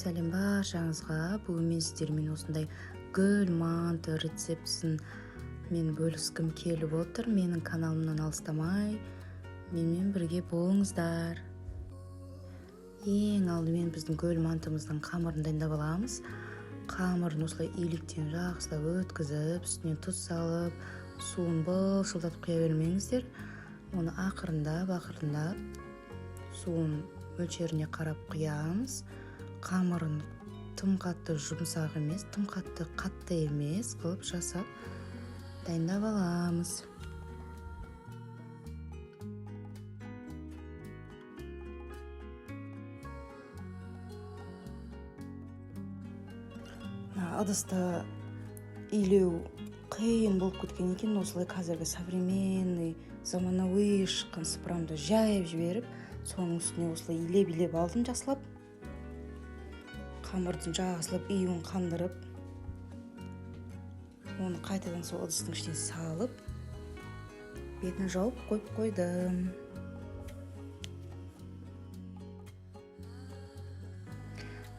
Сәлем баршаңызға! Бүгін мен сіздермен осындай гүл манты рецептісін мен бөліскім келіп отыр. Менің каналымнан алыстамай, менімен бірге болыңыздар. Ең алдымен біздің гүл мантымыздың қамырын дайындап аламыз. Қамырын осылай илектен жақсылап өткізіп, үстіне тұз салып, суын былшылдатып құя бермеңіздер. Оны ақырындап ақырындап суын мөлшеріне қарап құямыз. Қамырын тым қатты жұмсақ емес, тым қатты қатты емес қылып жасап дайындап аламыз. Мына ыдысты илеу қиын болып кеткен екен. Осылай қазіргі современный, заманауи шыққан сыпырамды жайып жіберіп, соның үстіне осылай илеп илеп алдым. Жақсылап қамырдың жақсылап июін қандырып, оны қайтадан сол ыдыстың ішіне салып, бетін жауып қойып қойдым.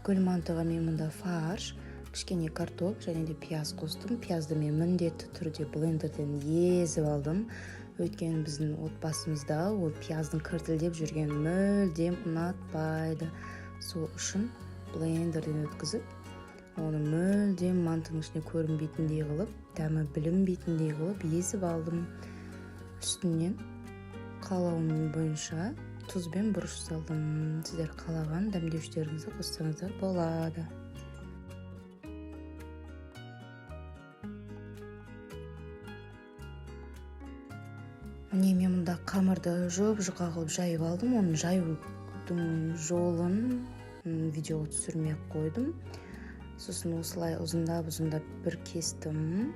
Гүл мантыға мен мұнда фарш, кішкене картоп және де пияз қостым. Пиязды мен міндетті түрде блендерден езіп алдым, өйткені біздің отбасымызда ол пияздың кіртілдеп жүргенін мүлдем ұнатпайды. Сол үшін блендерден өткізіп, оны мүлдем мантының ішіне көрінбейтіндей қылып, дәмі білінбейтіндей қылып езіп алдым. Үстінен қалауым бойынша тұз бен бұрыш салдым. Сіздер қалаған дәмдеуіштеріңізді қоссаңыздар болады. Міне, мен мұнда қамырды жұп-жұқа қылып жайып алдым. Оны жаюдың жолын видеоға түсірмей ақ қойдым. Сосын осылай ұзындап ұзындап бір кестім.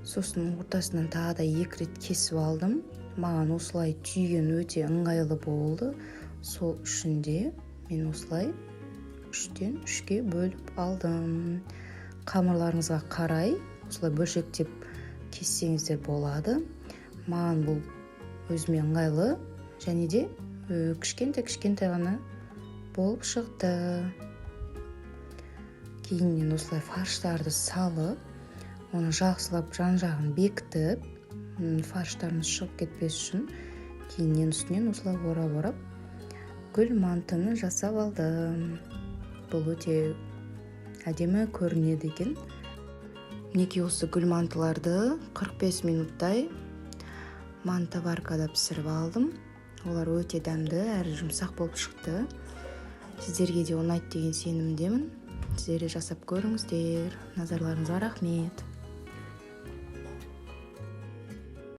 Сосын ортасынан тағы да екі рет кесіп алдым. Маған осылай түйген өте ыңғайлы болды. Сол үшін де мен осылай үштен үшке бөліп алдым. Қамырларыңызға қарай осылай бөлшектеп кессеңіздер болады. Маған бұл өзіме ыңғайлы және де кішкентай кішкентай ғана болып шықты. Кейіннен осылай фарштарды салып, оны жақсылап жан жағын бекітіп, фарштарымыз шығып кетпес үшін кейіннен үстінен осылай орап орап гүл мантыны жасап алдым. Бұл өте әдемі көрінеді екен. Мінекей, осы гүл мантыларды 45 минуттай мантоваркада пісіріп алдым. Олар өте дәмді әрі жұмсақ болып шықты. Сіздерге де ұнайды деген сенімдемін. Сіздер де жасап көріңіздер. Назарларыңызға рахмет.